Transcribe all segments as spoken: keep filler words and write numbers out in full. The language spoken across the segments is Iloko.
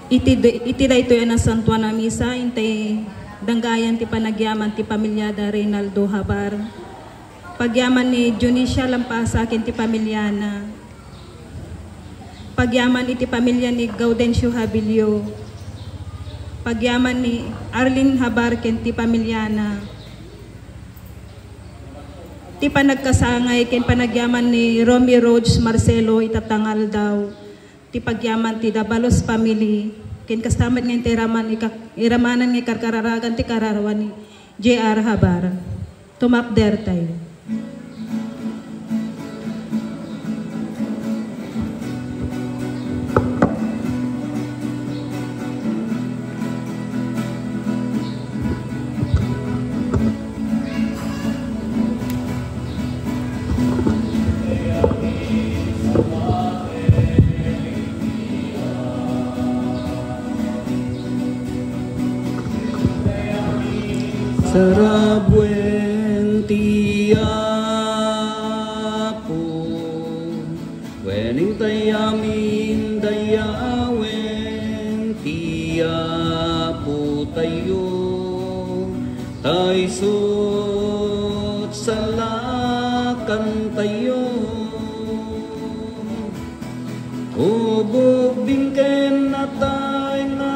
Iti, iti daytoy a nasantoan a misa, intay danggayan ti panagyaman ti pamiliada Reynaldo Habar. Pagyaman ni Dionisia Lampasa ken ti pamiliana. Pagyaman iti pamilia ni Gaudencio Habilio. Pagyaman ni Arlene Habar ken ti pamiliana. Ti panagkasangay ken panagyaman ni Romy Rhodes Marcelo ita nga aldaw. Ti pagyaman ti Dabalos family, ken kasta met nga intay raman ika-, iramanan nga ikarkararagan ti kararawan ni J R Habar. Tumakder tayo. Sarabuen ti Apo, wen intay amin dayawen ti Apo tayo, ta isut' salakantayo. Ubog, bingken, natay nga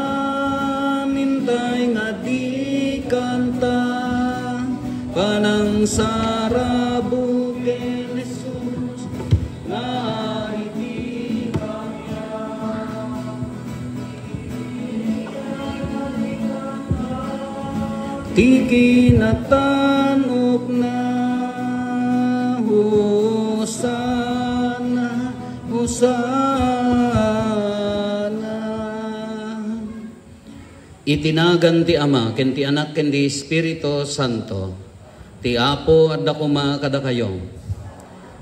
amintay nga di kanta, panangsarabok ken Jesus nga Ari ti Maria. Ti kinatanokna, Hosanna, Hosanna. Iti nagan ti Ama, ken ti Anak, ken ti Espiritu Santo. Ti Apo adda koma kadakayo.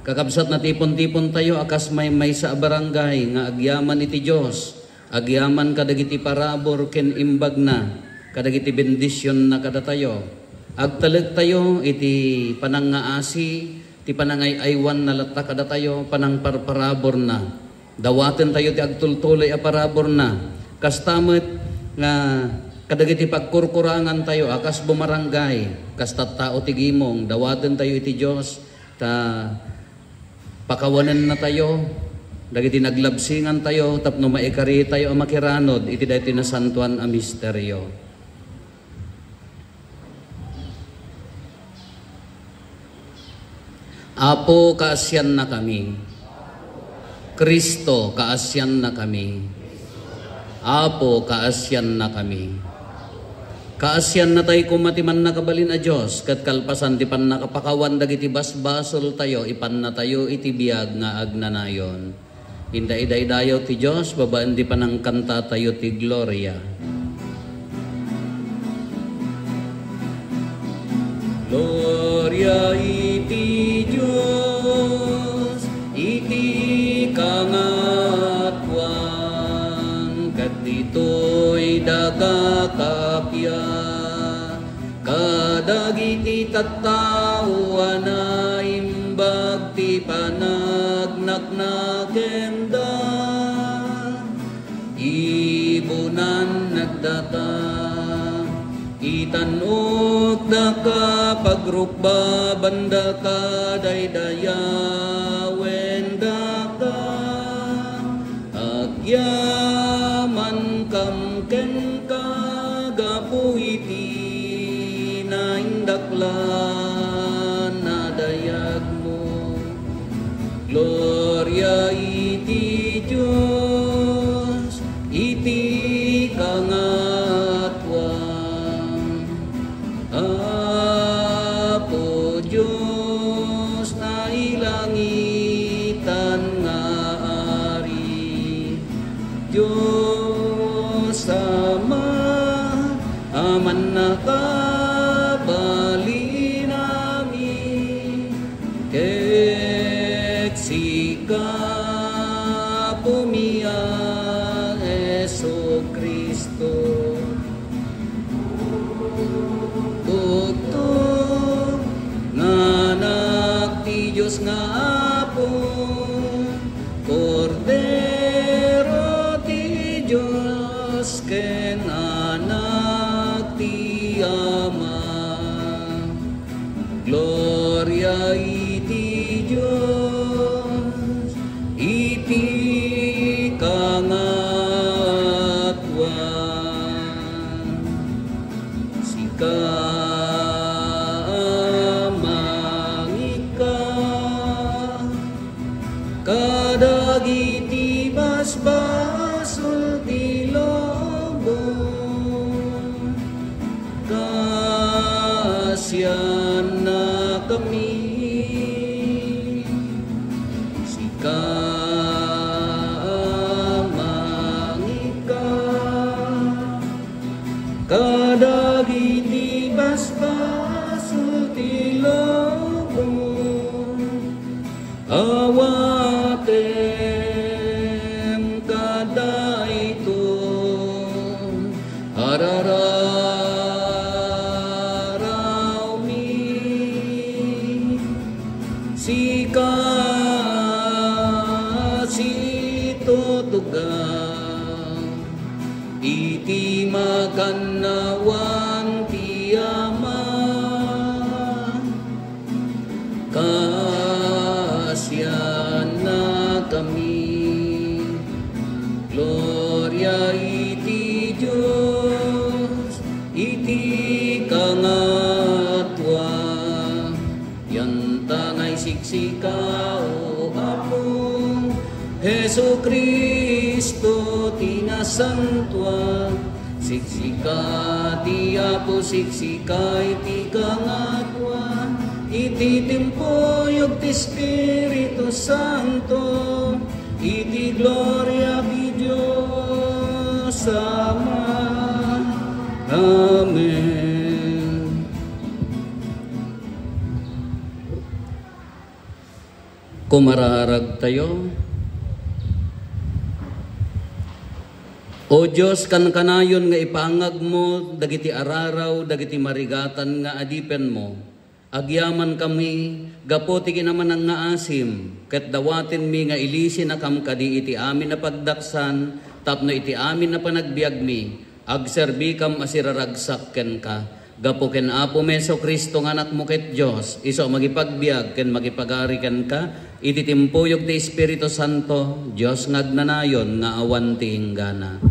Kakabsat, natipon-tipontayo a kas maymaysa a barangay nga agyaman iti Dios, agyaman kadagiti parabur ken imbagna, kadagiti bendisionna kadatayo. Agtalektayo iti panangngaasi, ti panangay-aywanna latta kadatayo, panangparparaburna. Dawatentayo ti agtultuloy a paraburna. Kasta met nga kadagiti pagkurkurangantayo a kas bumarangay, kas tattao ti gimong, dawatentayo iti Dios, ta pakawanennatayo dagiti naglabsingantayo tapno maikaritayo a makiranud iti daytoy nasantoan a misterio. Apo, kaasiannakami. Cristo, kaasiannakami. Apo, kaasiannakami. Kaasiannatay koma ti Mannakabalin a Dios, ket kalpasan ti pannakapakawan dagiti basbasoltayo, ipannatayo iti biag nga agnanayon. Indaidaydayaw ti Dios babaen ti panangkantatayo ti gloria. Gloria iti Dios iti kangatoan, ket ditoy daga kappia. Kadagiti tattao a naimbag ti panagnaknakenda, ibunan nagdata. Itanokdaka, pagrukbabandaka, daydayawendaka. Agyamankam kenka gapu iti naindaklan a dayagmo. Gloria iti Dios iti kangatoan. Apo Dios, nailangitan nga Ari, Dios Ama a mannakabalin amin, ket sika, Apomi a Jesu-Cristo, Bugto nga Anak ti Dios nga Apo, Kordero ti Dios ken Anak ti Ama. Gloria iti Dios iti kangatoan. Sika a mangikka kadagiti basbasol ti lubong, kaasiannakami. Sika a mangikka kadagiti basbasol ti lubong, awatem kadaytoy a rararawmi. Sika situtugaw iti makannawan ti Ama. Kaasiannakami. Gloria iti Dios iti kangatoan. Yanta nga isiksika, O Apo, Jesu-Cristo ti nasantoan. Siksika ti Apo, siksika iti kangatoan, iti timpuyog ti Espiritu Santo, iti gloria ti Dios Ama. Amen. Kumararagtayo. O Dios, kankanayon nga ipangagmo dagiti araraw dagiti marigatan nga adipenmo. Agyamankami gapu ti kinamanangngaasim, ket dawatenmi nga ilisinakam kadi iti amin a pagdaksan tapno iti amin a panagbiagmi, agserbikam a siraragsak kenka. Gapu ken Apomi Jesu-Cristo nga Anakmo ket Dios, isu a mangipagbiag ken mangipagari kenka, iti timpuyog ti Espiritu Santo, Dios nga agnanayon nga awan ti inggana.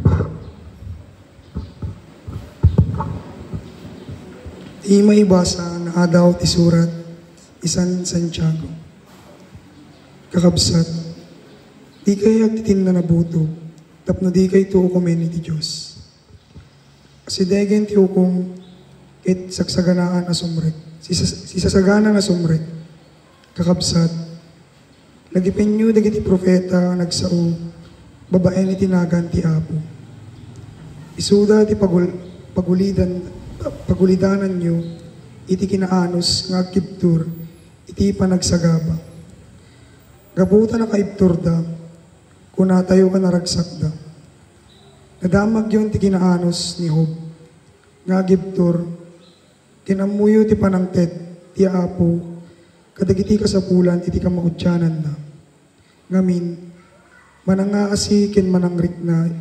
Ti maibasa nga adaw ti surat isan Santiago. Kakabsat, dikay agtitinna nabutog tapno dikayto ukomen iti Dios. Asidegen ti ukom ket sagsaganaan a sumrek. Sisas-, sisasaganan a sumrek. Kakabsat, lagipenyo dagiti profeta a nagsao babaen iti nagan ti Apo. Isuda ti pagul-, pagulidan-, pagulidananyo iti kinaanus nga agkibtur iti panagsagaba. Gapu ta nakaibturda, kunatayo a naragsakda. Nadamagyon ti kinaanus ni Job nga agibtur, ken ammoyo ti panangted ti Apo kadagiti kasapulan iti kamaudiananna. Ngamin, manangngaasi ken manangrikna,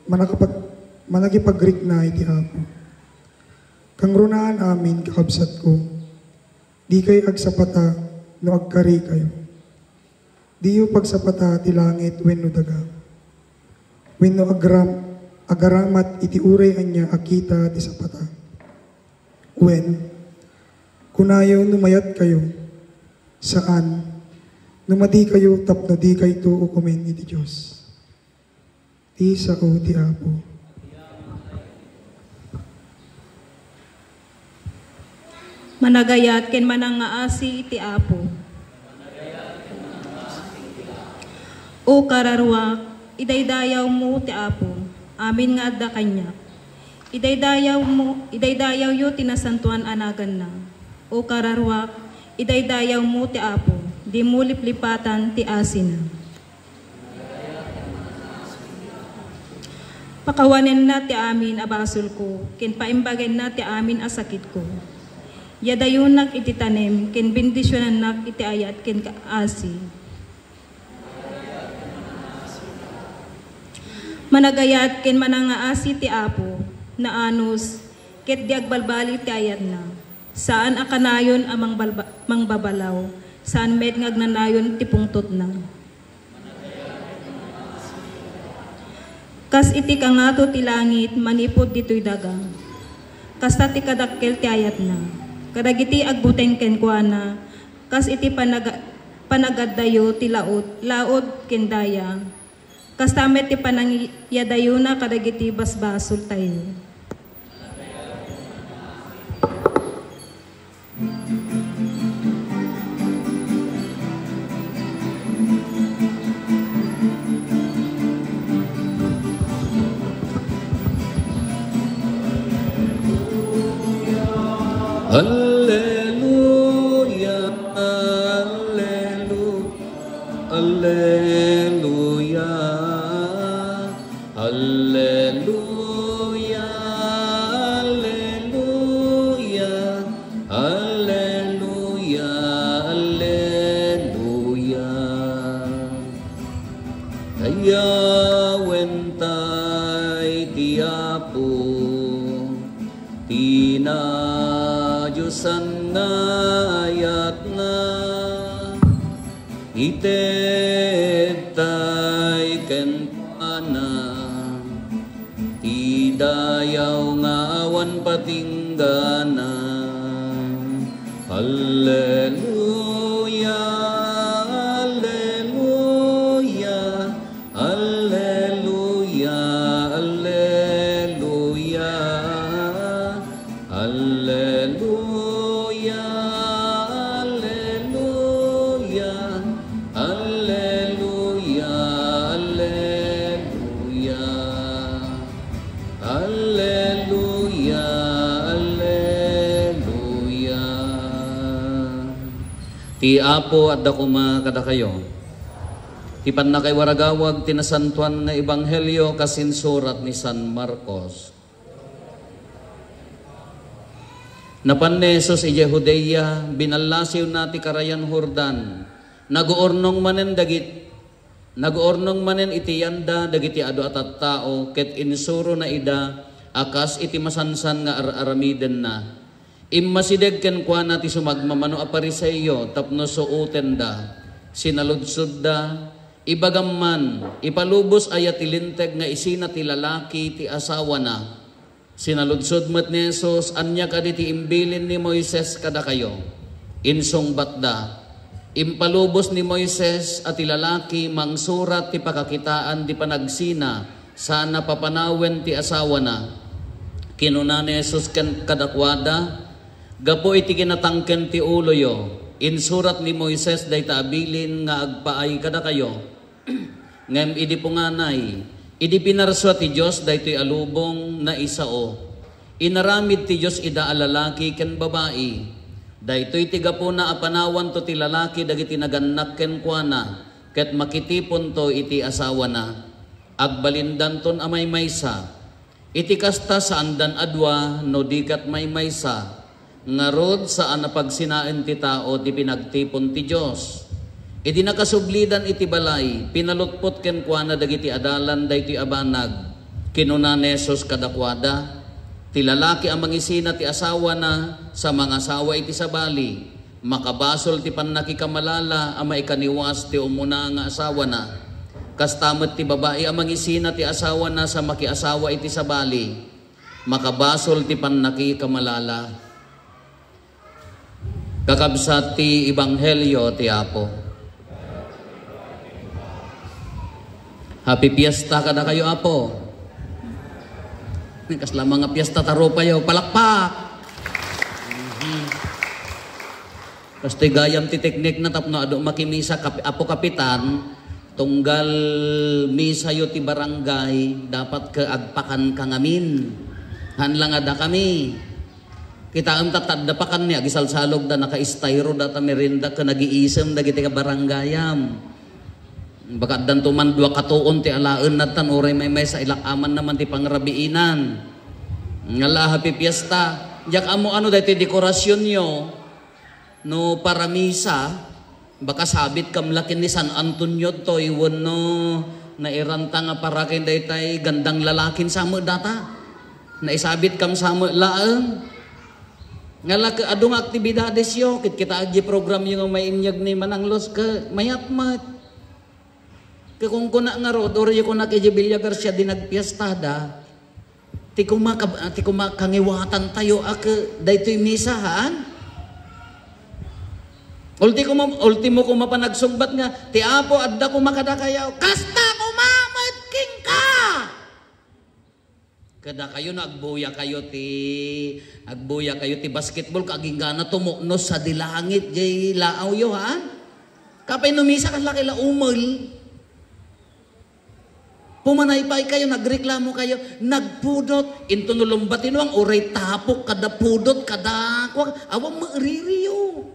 manakapag-, manakipagrikna iti Apo. Kangrunaan amin, kakabsatko, dikay agsapata no agkarikayo. Diyo pagsapata ti langit wenno daga, wenno agram-, agaramat iti uray ania a kita ti sapata. Wen, kunayo no mayatkayo, saan, no madikayo tapno dikayto ukomen iti Dios. Ti sao ti Apo. Managayat ken manangngaasi iti Apo. O kararuak, idaydayawmo ti Apo, amin nga adda kaniak. Idaydayawmo, idaydayawyo ti nasantoan a naganna. O kararuak, idaydayawmo ti Apo, dimo liplipatan ti asina. Pakawanenna ti amin a basolko, ken paimbagenna ti amin a sakitko. Yadayonak iti tanem, ken bendisionannak iti ayat ken kaasi. Managayat ken manangaasi ti Apo, naanus, ket di agbalbaliw ti ayatna. Saan a kanayon a mangbalba-, mangbabalaw, saan met nga agnanayon ti pungtotna. Kas iti kangato ti langit manipud ditoy daga, kasta ti kadakkel ti ayatna. Kadagiti agbuteng kenkuana, kas iti panaga-, panagaddayo ti laud, laud ken daya, kasta met ti panangiyadayona kadagiti basbasoltayo. Alleluia, alleluia, alleluia, alleluia, alleluia, alleluia, alleluia. Dayawenta iti Apo, ti nadiosan nga ayatna. Itedtay kenkuana ti dayaw nga awan patinggana. Alleluia, alleluia, alleluia, alleluia, alleluia, alleluia, alleluia, alleluia. Alleluia, alleluia. Ti Apo adda koma kadakayo. Ti pannakaiwaragawag ti nasantoan nga ebanghelio kas insurat ni San Marcos. Napan ni Jesus idiay Judea, binallasiwna ti karayan Jordan. Naguurnong manen dagit-, naguurnong manen iti yanda dagiti adu a tattao ket insurona ida a kas iti masansan nga ar-aramidenna. Immasideg kenkuana ti sumagmamano a Fariseo tapno suotenda. Sinaludsodda, "Ibagam man, ipalubos aya ti linteg nga isina ti lalaki ti asawana?" Sinaludsod met ni Jesus, "Ania kadi ti imbilin ni Moises kadakayo?" Insungbatda, "Impalubos ni Moises a ti lalaki mangsurat ti pakakitaan ti panagsina sana papanawen ti asawana." Kinuna ni Jesus ken kadakuada, "Gapu iti kinatangken ti uloyo, insurat ni Moises dayta a bilin nga agpaay kadakayo." Ngem idi punganay, idi pinarsua ti Dios daytoy a lubong, naisao. Inaramid ti Dios ida a lalaki ken babai. Daytoy ti gapuna a panawanto ti lalaki dagiti nagannak kenkuana, ket makitiponto iti asawana. Agbalindanton a maymaysa. Iti kasta, saandan a dua no di ket maymaysa. Ngarud, saan a pagsinaen ti tao ti pinagtipon ti Dios. Idi nakasublidan iti balay, pinalutpot kenkuana dagiti adalan daytoy a banag. Kinuna ni Jesus kadakuada, "Ti lalaki a mangisina ti asawana sa mangasawa iti sabali, makabasol ti pannakikamalala a maikaniwas ti umuna nga asawana. Kasta met ti babai a mangisina ti asawana sa makiasawa iti sabali, makabasol ti pannakikamalala." Kakabsat ti ebanghelio ti Apo. Happy Fiesta kadakayo, Apo. Kasla mga fiesta ta rupayo. Palakpak! Mhm. Kastoy gayam ti teknikna tapno adu makimisa, kap-, Apo Kapitan, tunggal misayo ti barangay, dapat ket agpakanka ngamin. Haan la nga dakami. Kitaem ta, ta adda pakanmi, agisalsalogda, naka-estayro data merienda ken nagiisem dagiti kabarangayam. Baka addanto man dua ka tuon ti alaen nattan, uray maymaysa, ilak-amanna man ti pangrabiinan. Nga la, happy fiesta. Diak ammo ano daytoy dekorasionyo, no para misa, baka sabitkam la ken ni San Antonio toy wenno Nairanta nga para ken daytay gandang lalakin sa met data. Naisabit kam sa met laeng. Nga la-, adu nga aktibidades yo, ket kita adi program yo nga mainnyeg ni Manang Luz ke mayat met. Ke kunkuna ngarud, uray yo kunak iti Villa Garcia di nagpiestada. Ti kuma kab-, ti kuma kangiwatan tayo a ke-, daytoy misa, haan? Ulti kuma, ultimo kuma panagsungbat nga, "Ti Apo adda kuma kadakayo." Kasta kuma met kenka! Kadakayo no agbuya kayo ti, agbuya kayo ti basketball, kaginggana tumuknos sa di langit, jay laaw yo, haan? Kapay no misa, kasla kay la umel. Pumanaypay kayo, nagreklamo kayo, nagpudot. Into no lumba ti nuang, uray tapok kada pudot, kada kuak, awan maeririyo.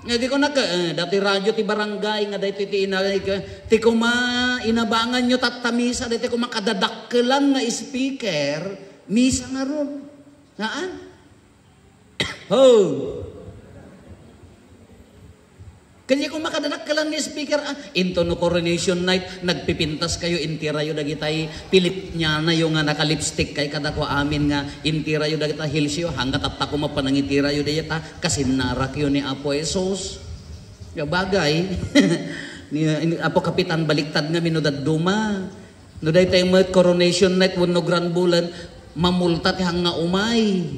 Nga di ko naka, eh, dati radyo ti barangay, nga daytoy ti ina-, ti kuma, inabangan nyo tatta misa, daytoy kuma kadadakkelan nga speaker, misa ngarud. Haan? Ho! Kanya kung makadadakkelan nga speaker, ah, into no coronation night, nagpipintas kayo, intirayo dagitay Pilipinianayo nga naka-lipstick kay kadakua amin nga intirayo dagita hilsyo, hangga tatta koma panangitirayo dayta, kasinnarakyo ni Apo Jesus. Nga bagay, ni, ni Apo Kapitan, baliktad nga mino dadduma. No daytay met coronation night wenno grand bulan, mamulta ti hanga umay.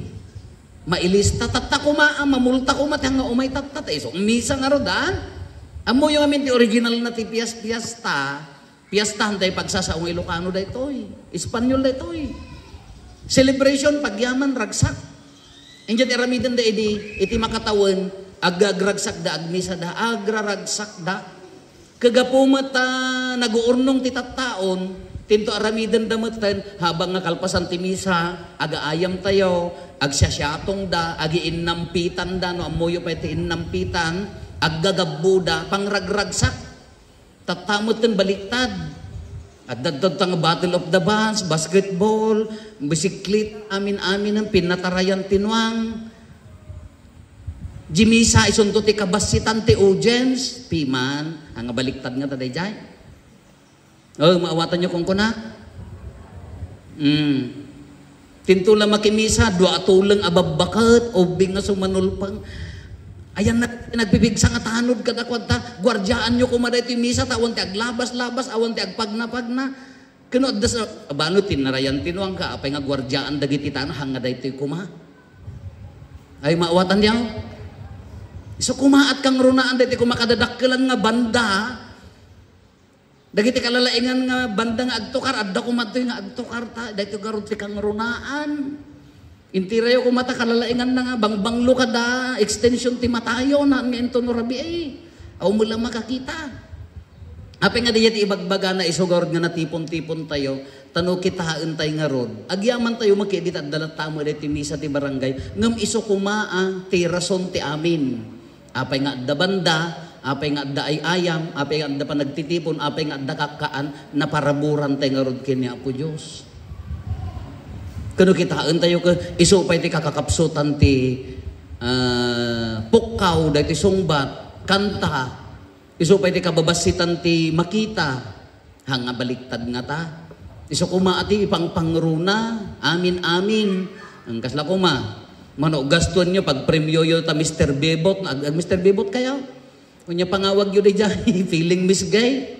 Mailista, tatta koma, ah, mamulta koma ti hanga umay, tatta, ta isu misa ngarud, ah. Ammoyo amin ti original na ti pias-, piasta. Piastahan tay pagsasao nga Ilocano daytoy. Espanyol daytoy. Celebration, pagyaman, ragsak. Idiay ti aramidenda idi, iti makatawen, agagragsakda, agmisada, agraragsakda. Kagapu met ta naguurnong ti tattaon, tinto aramidenda metten, habang nga kalpasan ti misa, agaayamtayo, agsiasiatongda, agiinnampitan da, no ammoyo pay ti innampitan, aggagabbuda, pangragragsak. Tatta metten baliktad. Adda, adda ta nga Battle of the Bands, basketball, bisikleta, amin-amin ang pinatarayan ti nuang. Jimisa, isunto ti kabassitan ti audience, piman, ang baliktad nga ta dayjay. Oh, maawatanyo kunkuna? Hmm. Tinto la makimisa, dua a tuleng a babbaket, ubing nga sumanulpang. Ayan na, nagpipigsa nga tanod kadakuada, guardiaanyo koma daytoy misa, ta awan ti aglabas-labas, awan ti agpagna-pagna. Kano adda sa, abano, tinarayan ti nuangka, apay nga guardiaan dagiti tana, hanga daytoy koma. Ay, maawatanyo? Isu koma at kangrunaan daytoy koma kadadakkelan nga banda, dagiti kalalaingan nga banda nga agtukar, adda koma daytoy nga agtukar ta, daytoy garud ti kangrunaan. Intirayo koma ta kalalaingan na nga bangbanglo kada extension ti matayo, na nga inton no rabii. Aw mo lang makakita. Apay nga dayta ti ibagbagana isu garud nga natipon-tipon tayo, ta no kitaen tay ngarud, agyaman tayo makiidit adda latta mo daytoy misa ti barangay, ngem isu koma a ti rason ti amin. Apay nga adda banda, apay nga adda ay-ayam, apay nga adda panagtitipon, apay nga adda kakkaan, naparaburan tay ngarud ken ni Apo Dios. Kano kitaen tayo ke, isu pay ti kakakapsutan ti, ah, pukkaw, daytoy sungbat, kanta, isu pay ti kababassitan ti makita. Hanga baliktad ngata. Isu koma a ti ipangpangruna. Amin, amin. Ang kasla koma. Mano gastuan nyo, pagpremyo yo ta Mister Bebot, ag, ag Mister Bebot kayo. Kunya pangawag yo di dyan, feeling misgay.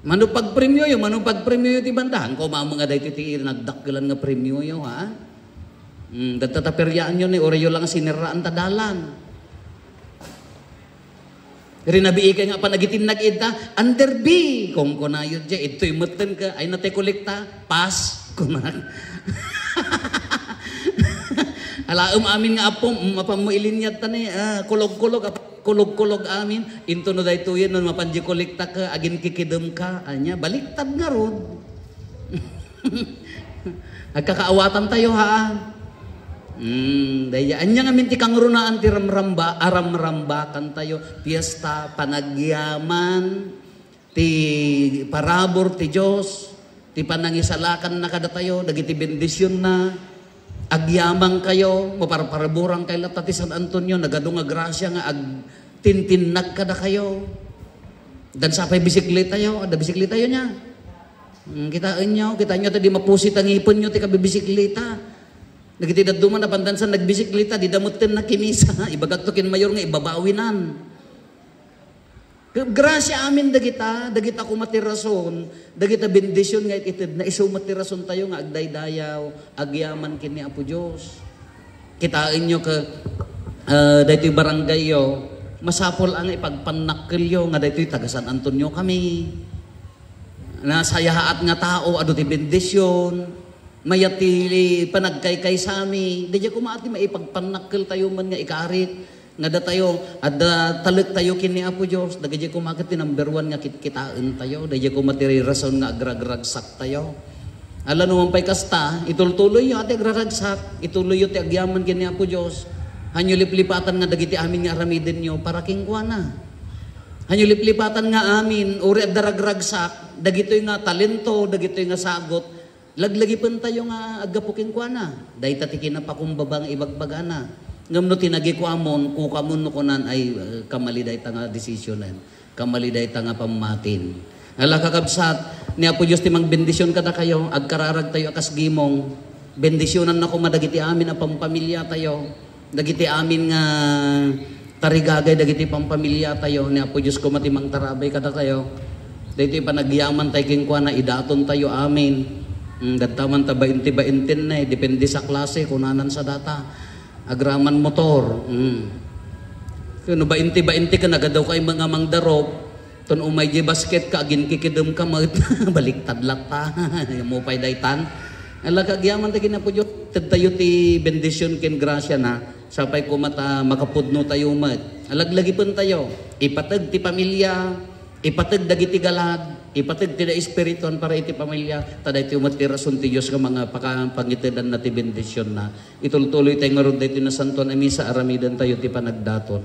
Mano pagpremyo yo, mano pagpremyo yo ti banda. Ang koma mo nga dahil ti nagdakkelan nga premyo yo, ha? Hmm, dagta ta peryaan yo ni, ore yo lang sinerraan ta dalan. Rinabii kay nga panagitinnag ita, under B, kung kunayo dya, ito'y metten ka, ay natay kolekta, pass, kunak. Alaem amin nga apom, mm, apam mo ilinyat ta ni, ah, kulog-kulog, ap-, kulog-kulog amin, into no daytoyen, no mapan di kolekta ka, agin kikidem ka, anya, baliktad nga rod. Agkakaawatan tayo, ha? Hmm, daydiay. Anya ngamin ti kangrunaan ti ramramba, aramrambakan tayo, fiesta, panagyaman, ti parabur ti Dios, ti panangisalakan na kadatayo, dagiti bendision na, agyaman kayo, maparparaburan kayo latta ti San Antonio, nagadu nga gracia nga agtintinnag kadakayo. Dansa pay bisikletayo, adda bisikletayo nia. Hmm, kitaenyo, kitaenyo ta di mapusit a ngipenyo ti kabibisikleta. Dagiti dadduma napandansan nagbisikleta, dida metten nakimisa. Ibagakto ken mayor nga ibabawinan. Grasia amin dagita, dagita koma ti rason, dagita bendision nga it-itedna, isu met ti rason tayo nga agdaydayaw, agyaman ken ni Apo Dios. Kitaenyo ket, ah, daytoy barangayyo, masapul a nga ipagpannakkelyo nga daytoy taga San Antonio kami. Nasayaat nga tao, adu ti bendision. Mayat ti panagkaykaysami. Daydiay koma ti maipagpannakkeltayo man nga ikarit. Nga datayo, adda talektayo ken ni Apo Dios. Dagaydiay koma ket ti number one nga kitkitaentayo. Daydiay koma ti rason nga agragragsaktayo. Ala, no man pay kasta, itultuloyyo ti agraragsak, ituloyyo ti agyaman ken ni Apo Dios. Hanyo liplipatan nga dagiti amin nga aramidenyo para kenkuana. Hanyo liplipatan nga amin, uray adda ragragsak, dagitoy nga talento, dagitoy nga sagut, laglagipentayo nga aggapu kenkuana. Dayta ti kinapakumbaba nga ibagbagana. Ngem no tinagikuamon, kukamon no kunan, ay, eh, kamali dayta nga desisionen. Kamali dayta nga pammatin. Ala, kakabsat, ni Apo Dios ti mangbendision kadakayo, agkararagtayo a kas gimong. Bendisionanna koma dagiti amin a pampamiliatayo, dagiti amin nga tarigagay dagiti pampamiliatayo. Ni Apo Dios koma ti mangtarabay kadakayo. Daytoy panagyamantay kenkuana, idatontayo amin. Hmm, dadta man ta bainti-baintin ne, depende sa klase, kunanan sa data. Agraman motor. Mm. Ken no bainti-bainti ka, nagadaw kay mga mangdarop, ton umay di basket ka, aginkikidem ka met. Baliktad latta. Mo pay daytan. Ala, agyaman ta ken Apo Dios, tedtayo ti bendision ken grasia na, sapay koma ta makapudno tayo met. Alaglagipentayo, ipateg ti pamilya, ipateg dagiti galad, ipateg ti naespirituan para iti pamilya, ta daytoy met ti rason ti Dios nga mga paka-, pangitedanna ti bendisionna. Itultuloy tayo ngarud daytoy nasantoan a misa, aramiden tayo ti panagdaton.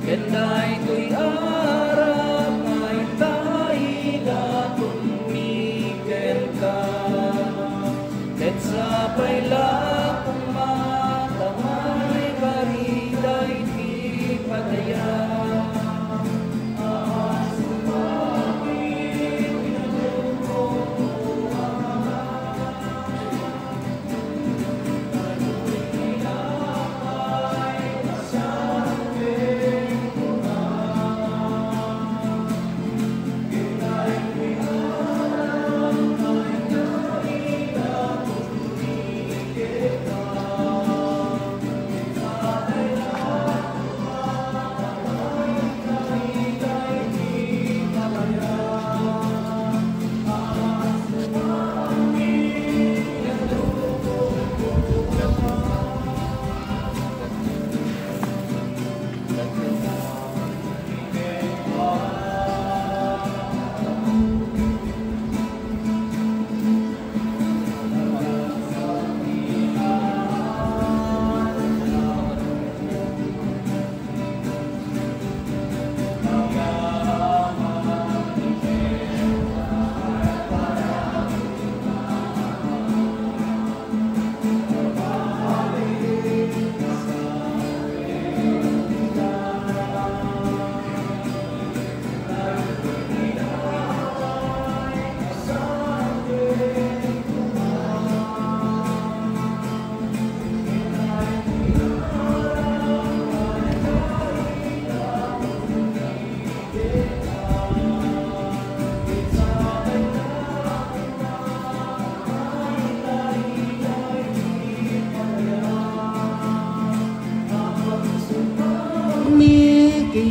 Ken daytoy arap nga intaida tummi kenka. Ket sapay la koma ta maikari daydi padayan.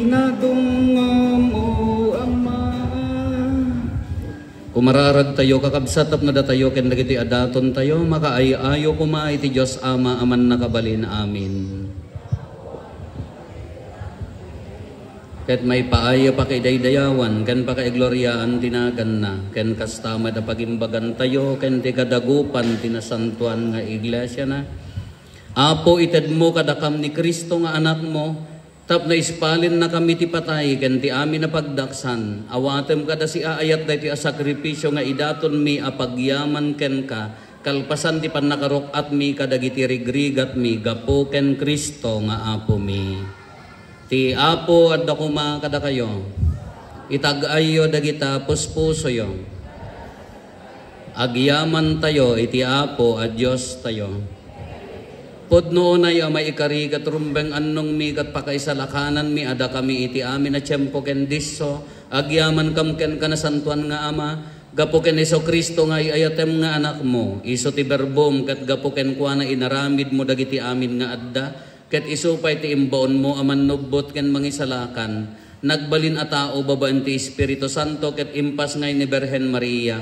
Nadungngom, O Ama. Kumararagtayo, kakabsat, tapno datayo ken dagiti adatontayo makaay-ayo koma iti Dios Ama a Mannakabalin. Amen. Ket maipaay a pakidaydayawan ken pakaigloriaan ti naganna, ken kasta met a pagimbagantayo ken ti kadagupan ti nasantoan nga iglesiana. Apo, itedmo kadakam ni Cristo nga Anakmo, tapno ispalennakami ti patay ken ti amin a pagdaksan. Awatem kada siaayat daytoy a sakrifisio nga idatonmi a pagyaman kenka, kalpasan ti pannakaruk-atmi kadagiti rigrigatmi gapu ken Cristo nga Apomi. Ti Apo adda koma kadakayo. Itag-ayyo dagita puspusoyo. Agyamantayo iti Apo a Diostayo. Pudno unay a maikari ket rumbeng annongmi ket pakaisalakananmi a dakami iti amin a tiempo ken disso, agyamankam kenka, Nasantoan nga Ama, gapu ken Jesu-Cristo nga ay-ayatem nga Anakmo. Isu ti Berbom ket gapu kenkuana inaramidmo dagiti amin nga adda, ket isu pay ti imbaonmo a mannubbot ken mangisalakan. Nagbalin a tao babaen ti Espiritu Santo ket impasngay ni Birhen Maria.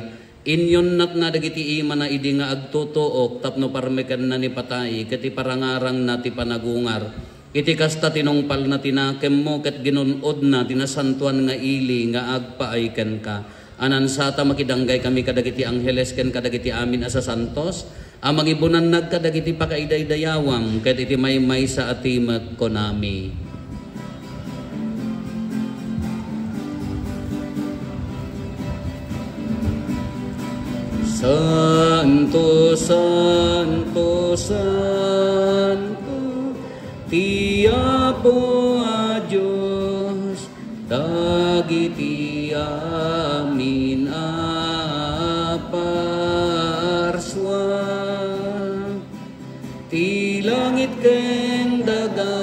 Inyunnatna dagiti imana idi nga agtutuok tapno parmekenna ni patay ket iparangarangna ti panagungar. Iti kasta, tinungpalna ti nakemmo ket ginun-odna ti nasantoan nga ili nga agpaay kenka. Anansata, makidanggay kami kadagiti angheles ken kadagiti amin a sasantos a mangibunannag kadagiti pakaidaydayawam ket iti maymaysa a timek kunami. Santo, santo, santo, ti Apo a Dios, dagiti amin a parsua. Ti langit ken daga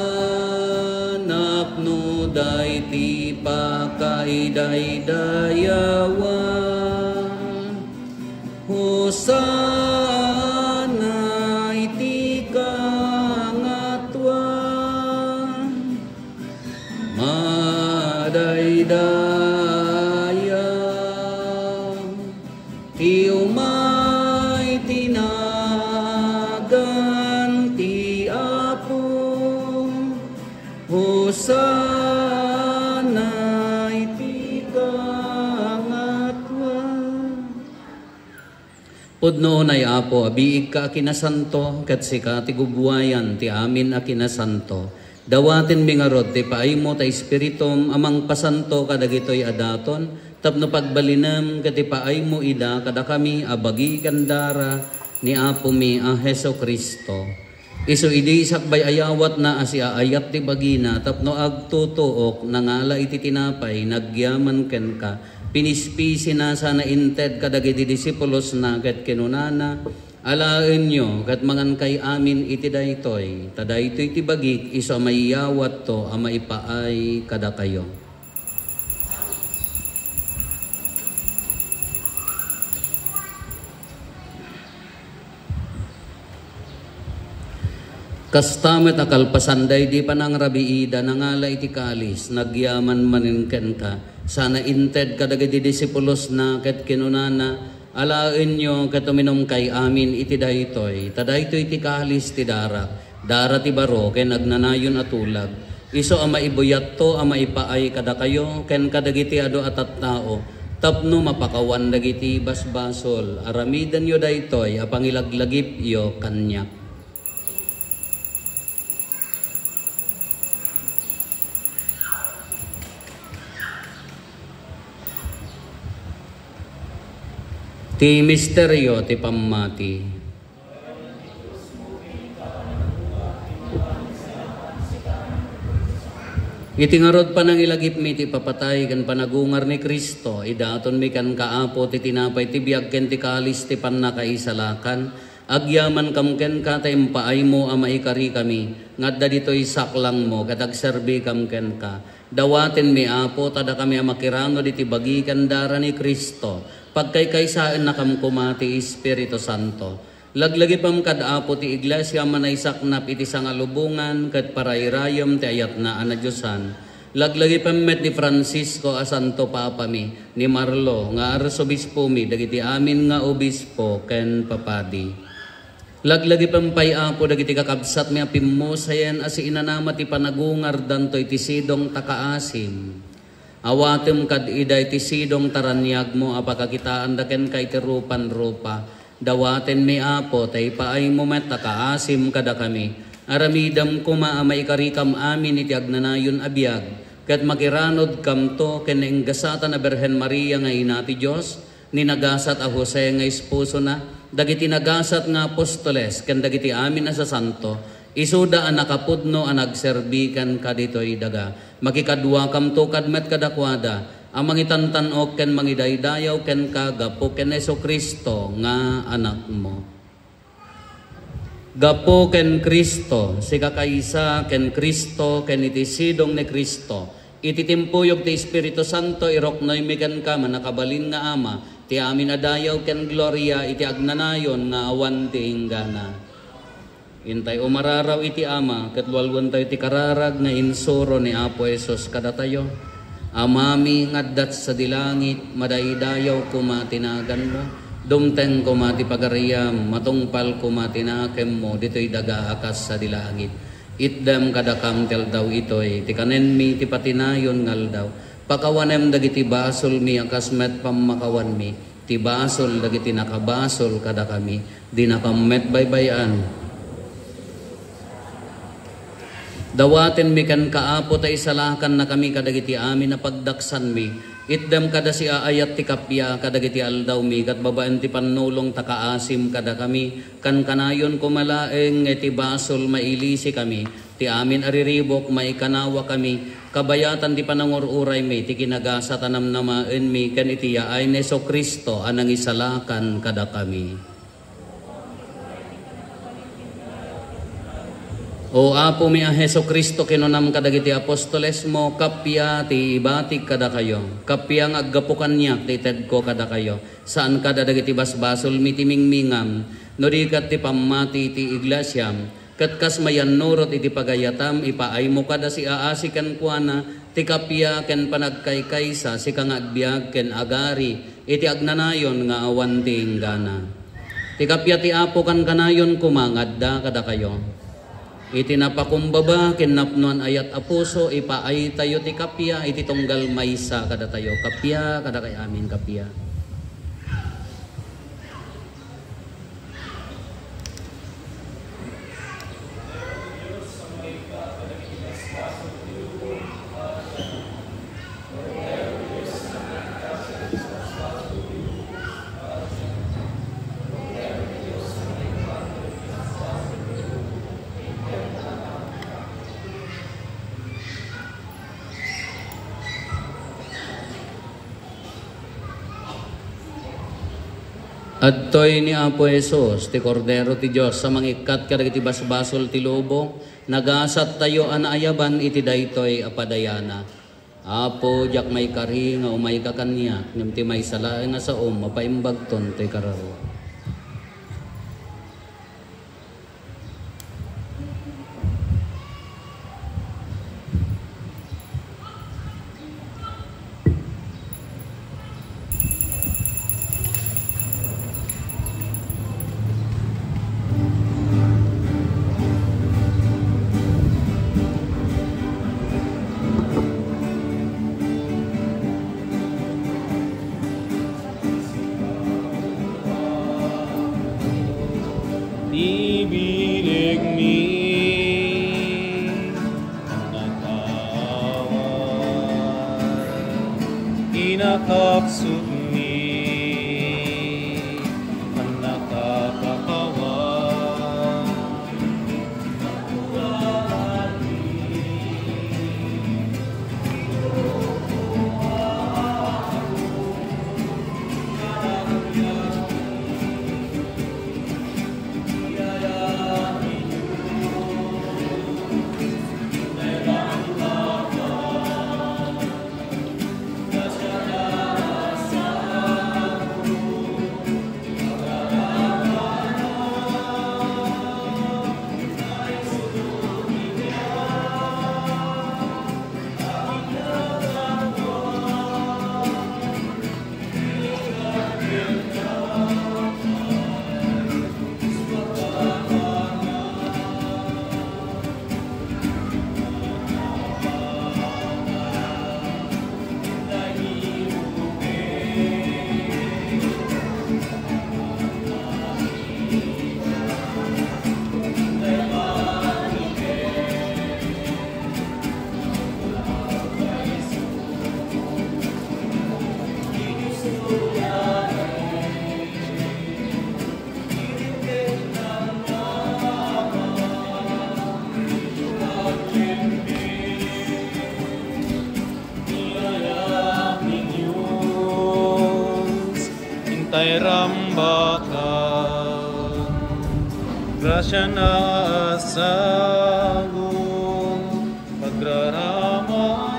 napnoda iti pakaidaydayawam. Hosanna iti kangatoan. Madaydayaw ti umay ti nagan ti Apo. Hosanna iti kangatoan. Pudno unay, Apo, a biigka a kinasanto, ket sika ti gubuayan ti amin a kinasanto. Dawatenmi ngarud ti paaymo ta Espiritum a mangpasanto kadagitoy a daton, tapno pagbalinem ket ipaaymo ida kadakami a bagi ken dara ni Apomi a Jesu-Cristo. Isu idi sakbay a yawatna a siaayat ti bagina tapno agtutuok, nangala iti tinapay, nagyaman kenka, pinispisina sana inted kadagiti disipulosna ket kinunana, "Alaenyo ket mangankay amin iti daytoy, ta daytoy ti bagik isu a maiyawatto a maipaay kadakayo." Kasta met a kalpasan daydi panangrabiida, nangala iti kalis, nagyaman manen kenka, sana inted kadagiti disipulosna ket kinunana, "Alaenyo ket uminumkay amin iti daytoy, ta daytoy ti kalis ti darak, dara ti baro ken agnanayon a tulag. Isu a maibuyatto a maipaay kadakayo ken kadagiti adu a tattao tapno mapakawan dagiti basbasol. Aramidenyo daytoy a pangilaglagipyo kaniak." Ti misterio ti pammati. Iti ngarud, panangilagipmi ti ipapatay ken panagungar ni Cristo, idatonmi kenka, Apo, ti tinapay ti biag ken ti kalis ti pannakaisalakan. Agyamankam kenka ta impaaymo a maikarikami nga adda ditoy saklangmo ket agserbikam kenka. Dawatenmi, Apo, ta dakami a makirano diti bagi ken dara ni Cristo. Pagkaykaysaennakam koma ti Espiritu Santo. Laglagipem kad Apo ti Iglesia a manaysaknap iti sangalubongan ket parayrayem ti ayatna a nadiosan. Laglagipem met ni Francisco a Santo Papami, ni Marlo nga Arsobispomi, dagiti amin nga obispo ken papadi. Laglagipem pay, Apo, dagiti kakabsatmi a pimmusayen a siinanama ti panagungardanto iti sidong ta kaasim. Awatem kad ida iti sidong ta raniagmo a pakakitaanda kenka iti rupan-rupa. Dawatenmi, Apo, ta ipaaymo met a kaasim kadakami. Aramidem koma a maikarikam amin iti agnanayon a biag, ket makiranudkamto ken nainggasatan a Birhen Maria nga Ina ti Dios, ni nagasat a Jose nga esposona, dagiti nagasat nga apostoles, ken dagiti amin a sasanto, isuda a nakapudno a nagserbi kenka ditoy daga. Makikaduakamto kad met kadakuada, a mangitantan-ok ken mangidaydayaw kenka gapu ken Jesu-Cristo nga Anakmo. Gapu ken Cristo, sikakaysa ken Cristo, ken iti sidong ni Cristo, iti timpuyog ti Espiritu Santo, iruknoymi kenka, mannakabalin nga Ama, ti amin a dayaw ken gloria iti agnanayon nga awan ti inggana. Intay umararaw iti Ama, ket lualuentayo ti kararag nga insuro ni Apo Jesus kadatayo. Amami nga adda sadi langit, madaydayaw koma ti naganmo. Dumteng koma ti pagariam, matungpal koma ti nakemmo ditoy daga a kas sadi langit. Itdem kadakam ti aldaw itoy ti kanenmi ti patinayon nga aldaw. Pakawanem dagiti basolmi a kas met pammakawanmi ti basol dagiti nakabasol kadakami. Dinakam met baybay-an. Dawatenmi kenka, Apo, ta isalakannakami kadagiti amin a pagdaksanmi. Itdem kada siaayat ti kappia kadagiti aldawmi, ket babaen ti pannulong ta kaasim kadakami. Kankanayon koma laeng nga iti basol mailisikami, ti amin a riribuk maikanawakami, kabayatan ti panangur-uraymi, ti kinagasat a namnamaenmi, ken iti yaay ni Jesu-Cristo a nangisalakan kadakami. O Apomi a Jesu-Cristo, kinunam kadagiti apostolesmo, kappia ti ibatik kadakayo, kappia nga aggapu kaniak ti itedko kadakayo, saan kada dagiti basbasolmi ti mingmingam, no di ket ti pammati ti iglesiam, ket kas mayannurot iti pagayatam, ipaaymo kada siaasi kenkuana ti kappia ken panagkaykaysa, sika nga agbiag ken agari iti agnanayon nga awan ti inggana. Ti kappia ti Apo kankanayon koma nga adda kadakayo. Iti napakumbaba ken napnoan ayat a puso, ipaaytayo ti kappia iti tunggal maysa kadatayo. Kappia kadakay amin, kappia. Adtoy ni Apo Jesus, ti Kordero ti Dios a mangikkat kadagiti basbasol ti lubong, nagasattayo a naayaban iti daytoy a padayana. Apo, diak maikari nga umayka kaniak, ngem ti maysa laeng a saom, mapaimbagton toy kararua. Ti bilegmi, nakaawat, inakapsutmi, nakapakawan. Rambakan, gracia na asago, pagrarama.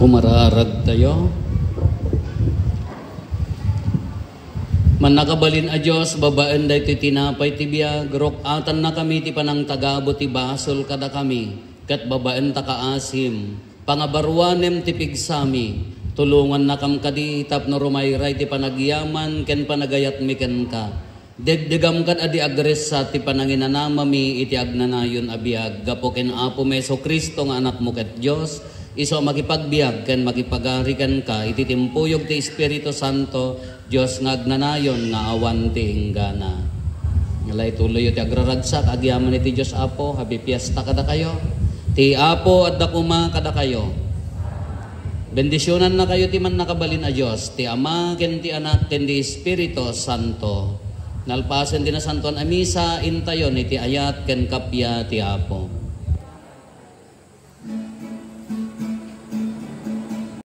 Kumararagtayo. Mannakabalin a Dios, babaen daytoy tinapay ti biag, ruk-atannakami ti panangtagabo ti basol kadakami, ket babaen ta kaasim, pangabaruanem ti pigsami, tulongannakam kadi tapno rumayray ti panagyaman ken panagayatmi kenka. Degdegam kad a di agressat ti pananginanamami iti agnanayon a biag gapu ken Apomi Jesu-Cristo nga Anakmo ket Dios, isu a makipagbiag ken makipagari kenka iti timpuyog ti Espiritu Santo, Dios nga agnanayon nga awan ti inggana. Nalay tuloyyo ti agraragsak agyaman iti Dios Apo, happy fiesta kadakayo. Ti Apo adda koma kadakayo. Bendisionannakayo ti mannakabalin a Dios, ti Ama, ken ti Anak, ken ti Espiritu Santo. Nalpasen ti nasantoan a misa, intayon iti ayat ken kappia ti Apo.